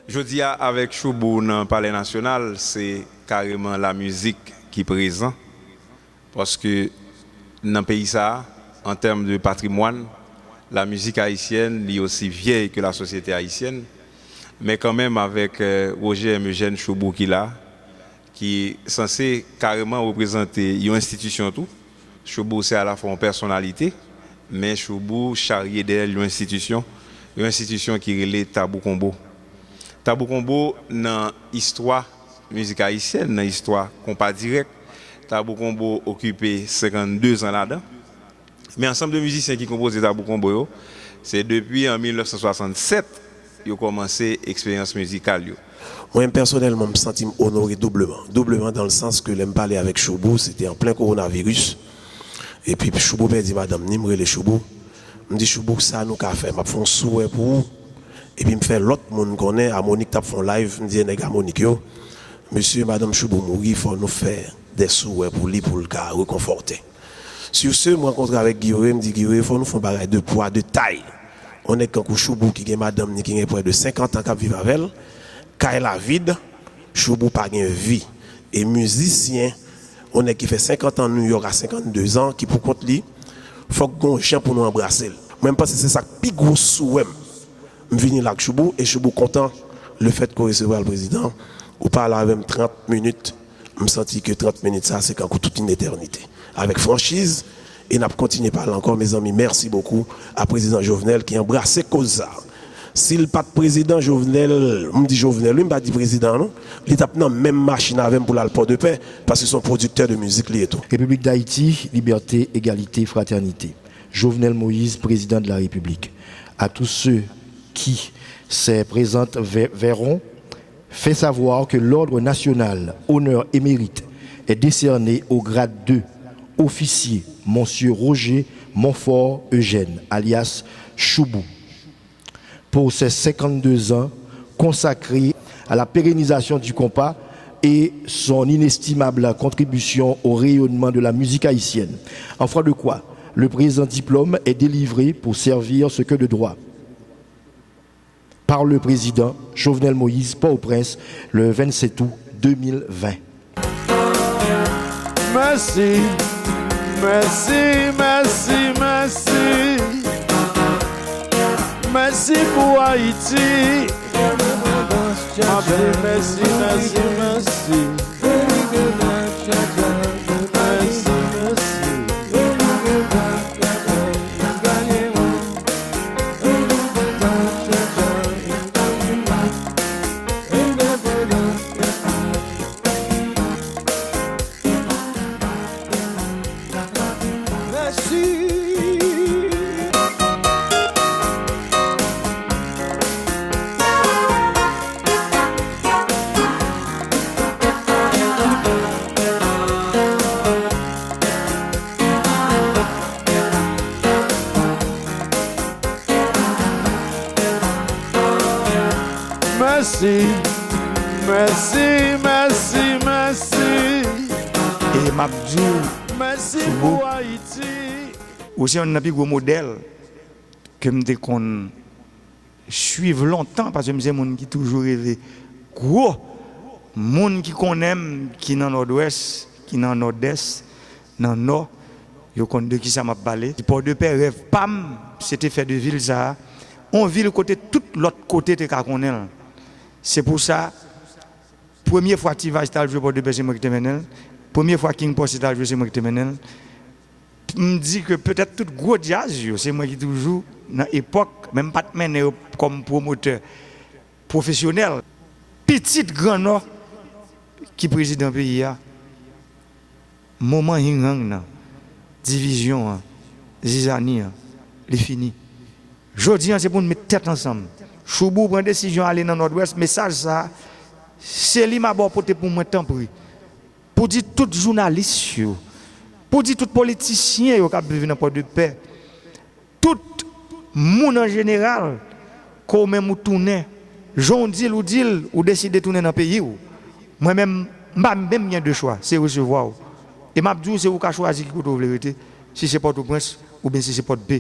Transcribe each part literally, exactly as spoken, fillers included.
Jodi a, avèk Choubou nan Palè Nasyonal, se kareman lamizik ki prezan, paske nan peyi sa a, an tèm de patrimwàn, lamizik ayisyèn, li osi vyèy ke lasosyete ayisyèn, men kanmenm avèk, eh, Roger M. Eugène Choubou ki la, ki sanse kareman reprezante yon enstitisyon tou. Choubou se alafwa yon pèsonalite, men Choubou charye dèyè l yon enstitisyon, yon enstitisyon ki rele Tabou Konbo. Tabou Konbo nan istwa mizik ayisyèn, nan istwa konpa dirèk, Tabou Konbo okipe senkanndezan ladan. Men ansanm de mizisyen ki konpoze Tabou Konbo yo, se depi an mil nèf san swasannsèt yo kòmanse eksperyans mizikal yo. Mwen menm pèsonèlman, m santi m onore doubleman. Doubleman dans le sens ke lè m pale avèk Choubou, se te an plen kowonaviris. Epi Choubou pèdi madanm ni, m rele Choubou. M di, "Choubou, sa nou ka fè? M ap fè yon souwè pou ou." Epi m fè lòt moun konnen, Amonik t ap fè yon live, m di, "E nèg Amonik yo, mesye, madanm Choubou mouri, fò nou fè de souwè pou li, pou l ka rekonfòte." Sur ce, m rankontre avèk Guy Wewe, m di, "Guy Wewe, fò nou fè yon bagay de pwa, de tay." Yon nèg kankou Choubou ki gen madanm ni ki gen prè de senkant an k ap viv avè l, kay la vid, Choubou pa gen vi. E mizisyen, yon nèg ki fè senkant an Nouyòk a senkanndezan, ki pou kont li, fòk gen yon jan pou nou anbrase l. Mwen, m panse se sa k pi gwo souwè m. M vini la ak Choubou, e Choubou kontan lefètke w resevwa l, prezidan. Ou pale avè m trant minit, m santi ke trant minit sa, se kankou tout yon etènite. Avèk franchiz, e n ap kontinye pale ankò, mezanmi, mèsi bokou a prezidan Jovenel ki anbrase koz sa. Si l pa t prezidan Jovenel, m di Jovenel, wi, m pa di prezidan an, non, li t ap nan menm machin avè m pou l al Pòdepè, paske se yon pwodiktè de mizik li ye tou. République d'Haïti, liberté, égalité, fraternité. Jovenel Moïse, président de la République. À tous ceux qui se présentent ve-, verront, fait savoir que l'Ordre national Honneur et Mérite est décerné au grade deux, officier, Monsieur Roger Montfort Eugène, alias Choubou, pour ses cinquante-deux ans consacrés à la pérennisation du compas et son inestimable contribution au rayonnement de la musique haïtienne. En foi de quoi, le présent diplôme est délivré pour servir ce que de droit. Par le président Jovenel Moïse, Port-au-Prince, le vingt-sept août deux mille vingt. Mèsi, mèsi, mèsi, mèsi. Mèsi pou Ayiti. Anpil mèsi, mèsi, mèsi. Mèsi, mèsi. Mèsi, mèsi, mèsi, mèsi. E m ap di w, mèsi pou Ayiti. Ou se youn nan pi gwo modèl ke m te konn swiv lontan, paske m se moun ki toujou rele gwo moun ki konnen m, ki nan Nòdwès, ki nan Nòdès, nan Nò, yo konn de kisa m ap pale. Pòdepè, rèv pa m, se te fè de vil sa a yon vil kote tout lòt kote te ka konnen l. Se pou sa, premye fwa T-Vice t al jwe Pòdepè, se mwen ki te mennen l. Premye fwa King Posse t al jwe, se mwen ki te mennen l. M di ke petèt tout gwo djaz yo, se mwen ki toujou nan epòk, men m pa t mennen yo kòm pwomotè pwofesyonèl. Pitit Gran Nò ki prezidan peyi a, moman ying-yang nan, divizyon an, zizani an, li fini. Jodi an, se pou n met tèt ansanm. Choubou pran desizyon ale nan Nòdwès, mesaj sa a, se li m ap ba w pote pou mwen, tanpri. Pou di tout jounalis yo, pou di tout politisyen yo k ap viv nan Pòdepè, tout moun an jeneral, ke w menm ou tounen, jan w di l, ou di l, ou deside tounen nan peyi w. Mwen menm, m pa menm gen de chwa, se resevwa w. E m ap di w, se ou ka chwazi ki kote w vle rete, si se Pòtoprens oubyen si se Pòdpe.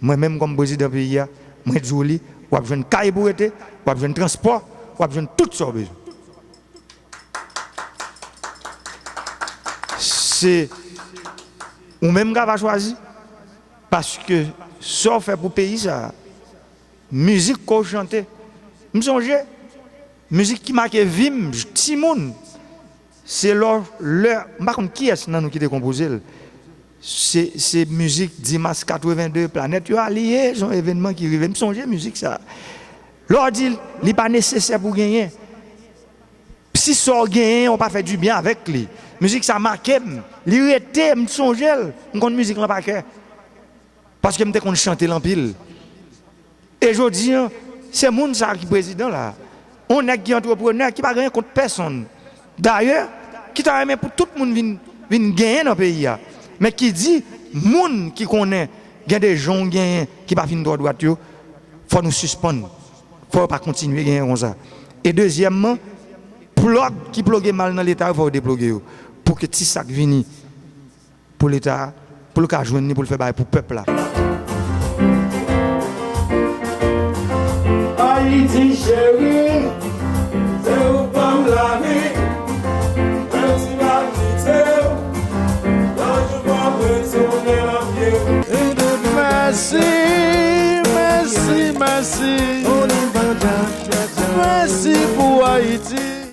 Mwen menm kòm prezidan peyi a, mwen di w li, w ap jwenn kay pou w rete, w ap jwenn transpò, w ap jwenn tout sa w bezwen. Se ou menm k ap chwazi, paske sa w fè pou peyi sa a, mizik ke w chante. M sonje, mizik ki make vi m, timoun, se lè, lè, m pa konn kiyès nan nou ki te konpoze l. Se, se mizik dis mas katreven de, Planèt yo aliye, se yon evènman ki rive. M sonje mizik sa. Lè w di li pa nesesè pou genyen, si sa w genyen, w pa fè dibyen avèk li. Mizik sa make m. Li rete, m sonje l. M konn mizik lan pa kè. Paske m te konn chante l anpil. E jodi a, se moun sa a ki prezidan la. Yon nèg ki antreprenè, ki pa gen kont pèsonn. Dayè, ki ta renmen pou tout moun vin, vin genyen nan peyi a. Men ki di, moun ki konnen gen de jan w genyen ki pa fin twò dwat yo, fò nou sispann. Fò yo pa kontinye genyen konsa. E dezyèmman, plòg ki ploge mal nan Leta yo, fò yo deploge yo. Pou ke ti sa k vini pou Leta a, pou l ka jwenn li, pou l fè bagay pou pèp la. Ayiti cheri, se ou fanm lavi, menm si m ap kite w, yon jou fò m retounen nan pye w. Mèsi, mèsi, mèsi. Mèsi pou Ayiti.